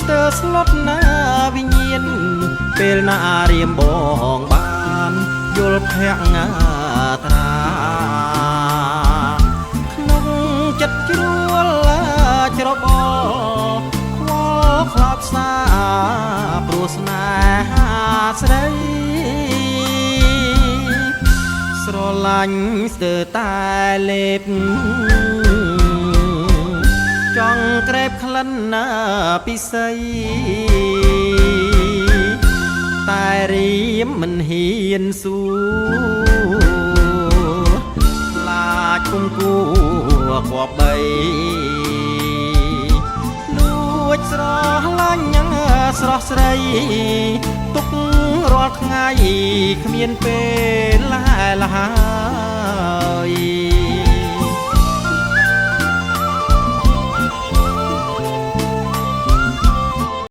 ស្ទើស្លុតណាវិញ្ញាណពេលណារៀមបងបានយល់ភក្ងាត្រាក្នុងចិត្តជ្រួលច្របល់ខ្វល់ខ្លោចផ្សាព្រោះស្នេហាស្រីស្រឡាញ់ស្ទើតែលេបចង់ក្រេបក្លិនណាពិសីតែរៀមមិនហ៊ានសួរខ្លាចគុំគួគប្បីលួចស្រឡាញ់ញ៉ាំងស្រស់ស្រីទុករាល់ថ្ងៃគ្មានពេលឡែ